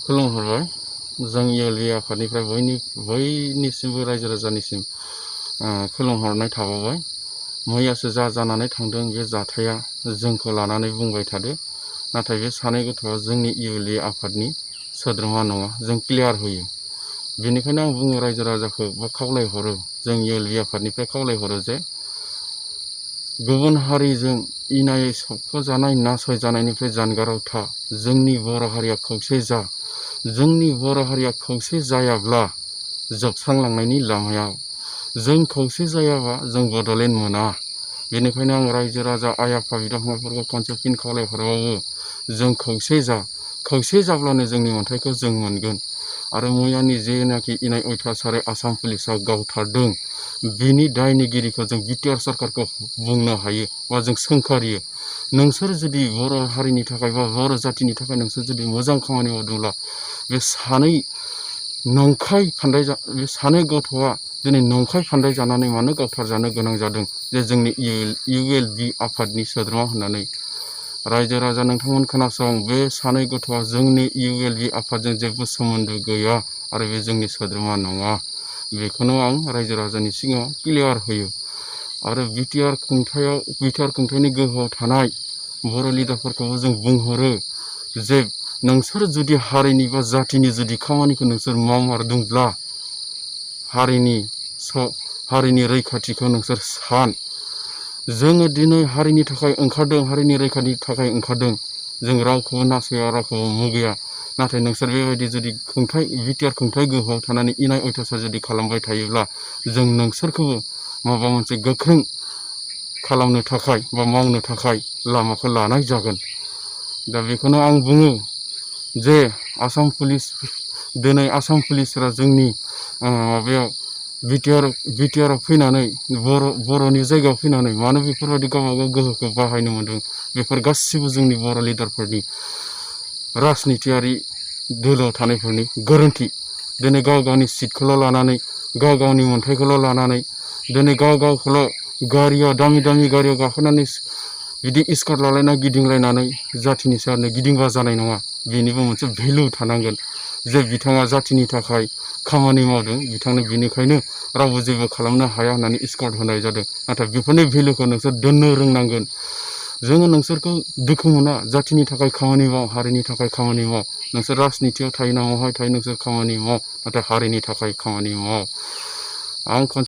खुलुमहरबाय जों ELV आफादनिफ्राय बयनिसिमबो रायजो राजानिसिम खुलुमहरनाय थाबावबाय। मैयासो जानानै थांदों बे जाथाया जोंखौ लानानै बुंबाय थादो, नाथाय बे सानै गथ'आ जोंनि ELV आफादनि सोद्रोमा नङा, जों क्लियार होयो। बेनिखायनो आं बुङो रायजो राजाखौ बा खावलायहरो, जों ELV आफादनिफ्राय खावलायहरो जे गुबुन हारिजों इनायै सोबख'जानाय नासयजानायनिफ्राय जानगाराव था। जोंनि बर' हारिया खौसे जा। जोंनि बर' हारिया खौसे जायाब्ला जोबस्रांलांनायनि लामायाव, जों खौसे जायाबा जों बड'लेण्ड मोना। बेनिखायनो आं रायजो राजा आइ आफा बिदा फंबायफोरखौ खनसे फिन खावलायहरबावो, जों खौसे जा। खौसे जाब्लानो जोंनि मोन्थायखौ जों मोनगोन। आरो मैयानि जेनाखि इनाय अयथासारै आसाम पुलिसा गावथारदों, बिनि दायनिगिरिखौ जों बिटिआर सरकारखौ बुंनो हायो बा जों सोंखारियो। नोंसोर जुदि बर' हारिनि थाखाय बा बर' जातिनि थाखाय नोंसोर जुदि मोजां खामानि मावदोंब्ला बे सानै गथ'आ दिनै नंखाय फान्दाय जानानै मानो गावथारजानो गोनां जादों जे जोंनि ELV आफादनि सोद्रोमा होननानै। रायजो राजा नोंथांमोन खोनासं, बे सानै गथ'आ जोंनि ELV आफादजों जेबो सोमोन्दो गैया आरो बे जोंनि सोद्रोमा नङा। बेखौनो आं रायजो राजानि सिगाङाव क्लियार होयो। आरो बिटिआर खुंथायनि गोहोआव थानाय बर' लिडारफोरखौबो जों बुंहरो जे नोंसोर जुदि हारिनि बा जातिनि जुदि खामानिखौ नोंसोर मावमारदोंब्ला हारिनि रैखाथिखौ नोंसोर सान। जोङो दिनै हारिनि थाखाय ओंखारदों, हारिनि रैखाथिनि थाखाय ओंखारदों। जों रावखौबो नासया, रावखौबो मुगैया। नाथाय नोंसोर बेबायदि जुदि बिटिआर खुंथाय गोहोआव थानानै इनाय अयथासार जुदि खालामबाय थायोब्ला जों नोंसोरखौबो माबा मोनसे गोख्रों खालामनो थाखाय बा मावनो थाखाय लामाखौ लानाय जागोन। दा बेखौनो आं बुङो जे दिनै आसाम पुलिसफोरा जोंनि माबायाव बिटिआराव फैनानै बर'नि जायगायाव फैनानै मानो बेफोरबायदि गावबागाव गोहोखौ बाहायनो मोन्दों, बेफोर गासिबो जोंनि बर' लिडारफोरनि राजनितियारि दोलोआव थानायफोरनि गोरोन्थि। दिनै गाव गावनि सिटखौल' लानानै, गाव गावनि मोन्थायखौल' लानानै, दिनै गाव गावखौल' दामि दामि गारियाव गाखोनानै बिदि स्कर्ट लालायना गिदिंलायनानै जाथिनि सायावनो गिदिंबा जानाय नङा। बेनिबो मोनसे भेलु थानांगोन जे बिथाङा जातिनि थाखाय खामानि मावदों, बिथांनो बिनिखायनो रावबो जेबो खालामनो हाया होननानै स्कर्ट होनाय जादों। नाथाय बेफोरनि भेलुखौ नोंसोर दोननो रोंनांगोन। जोङो नोंसोरखौ दुखु मोना, जातिनि थाखाय खामानि माव, हारिनि थाखाय खामानि माव। नोंसोर राजनितियाव थायो ना महाय थायो नोंसोर खामानि माव, नाथाय हारिनि थाखाय खामानि माव। आं